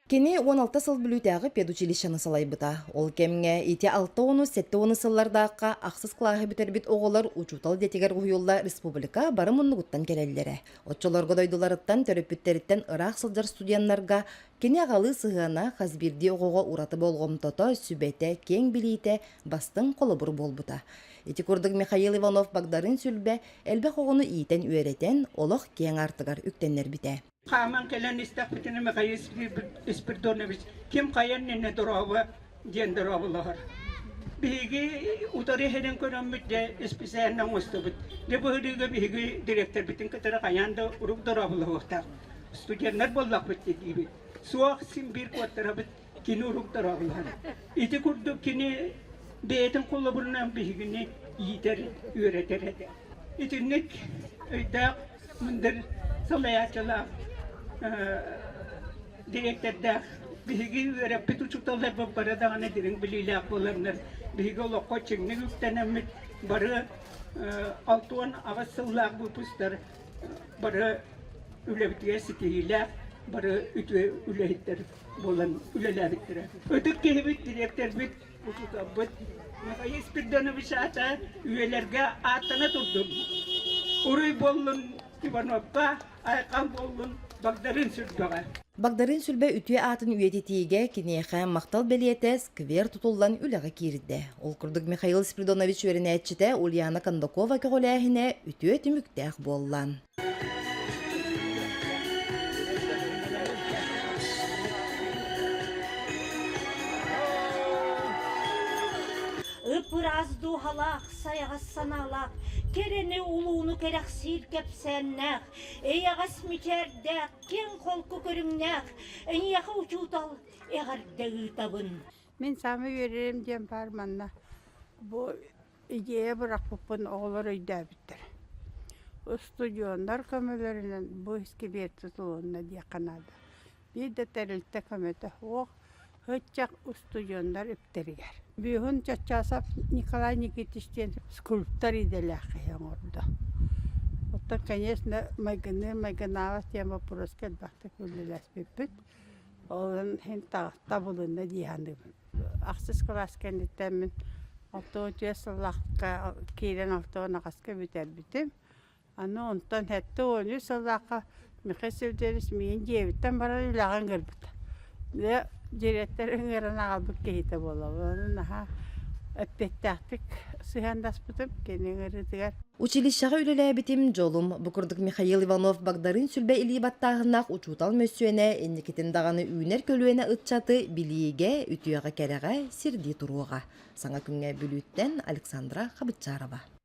Кини 16 сыл Бүлүүтээҕи педучилищены салайбыта. Ол кэмҥэ ити 60 70 сыллардаахха ахсыс кылааһы бүтэрбит оҕолор учуутал идэтигэр уһуйулла республика бары муннугуттан кэлэллэрэ. Оччолорго дойдуларыттан, төрөппүттэриттэн ыраах сылдьар студеннарга кини аҕалыы сыһыана хас биирдии оҕоҕо ураты болҕомтото, сүбэтэ, киэҥ билиитэ бастыҥ холобур буолбута. Ити курдук Михаил Иванов Багдарыын Сүлбэ элбэх оҕону иитэн-үөрэтэн, олох киэҥ аартыгар үктэннэрбитэ. Хааман кэлэн истэхпитинэ Михаил Спиридонович ким хайа иннинэ дорообо диэн дорооболоһор. Биһиги утары иһэрин көрөммүт дьэ исписээннэ оҥостубут. Дьэ быһырыыга биһиги дириэктэрбитин кытары хайаан да урук дорооболоһуохтаах. Студеннар буоллахпыт диибит. Суох син биир куоттарабыт кини урук дорооболоһор. Ити курдук кини бэйэтин холобурунан биһигини иитэр, үөрэтэр этэ. Итинник өйдөөх мындыр салайааччылаах дириэктэрдээх биһиги үөрэппит учууталларбыт бары даҕаны дириҥ билиилээх буоланнар биһиги олоххо чиҥник үктэнэммит бары 68 сыллаах выпустар бары үлэбитигэр ситиһиилээх бары үтүө үлэһиттэр буолан үлэлээбиттэрэ. Ытык киһибит, дириэктэрбит Учууталбыт Михаил Спиридонович аата үйэлэргэ ааттана турдун. Уруй буоллун Ивановка, айхал буоллун Багдарыын Сүлбэҕэ. Багдарыын Сүлбэ үтүө аатын үйэтитиигэ киниэхэ махтал бэлиэтэ сквер тутуллан үлэҕэ киирдэ. Ол курдук Михаил Спиридонович үөрэнээччитэ Ульяна Кондакова көҕүлээһинэ үтүө түмүктээх буолла. Ып-ыраас дууһалаах, сайаҕас санаалаах, кэрэни улууну кэрэхсиир кэпсээннээх, эйэҕэс мичээрдээх, киэҥ-холку көрүҥнээх эйиэхэ учуутал эҕэрдэ ыытабын. Мин саамай үөрэрим диэн баар манна бу Идея бырахпыппын оҕолор өйдөөбүттэр. Устудьуоннар көмөлөрүнэн бу искибиэр тутулунна диэххэ наада. Биир да тэрилтэ көмөтө суох, ыччат устудьуоннар үптэригэр. Бүөһүн Чаччасов Николай Никитич диэн скульптор идэлээх киһи оҥордо. Оттон, конечно, майгынныыр майгынаабат диэн боппуруоска элбэхтик үлэлэспиппит. Ол иһин табылынна дии саныыбын. Ахсыс кылаас кэнниттэн мин 63 сыллаахха киирэн 68-ка бүтэрбитим. Аны онтон 73 сыллаахха Михаил Сергеевич миигин дьиэбиттэн баран үлэҕэ ыҥырбыта. Дьэ, дириэктэр ыҥыран аҕалбыт киһитэ буолабын. Ону наһаа эппиэттээхтик сыһыаннаспытым кини ыҥырыытыгар. Училищеҕа үлэлээбитим дьолум. Бу курдук Михаил Иванов Багдарыын Сүлбэ илии баттааһыннаах учуутал мөссүөнэ инникитин даҕаны үүнэр көлүөнэ ыччаты билиигэ, үтүөҕэ-кэрэҕэ сирдии туруоҕа. Саҥа күҥҥэ Бүлүүттэн Александра Хабытчарова.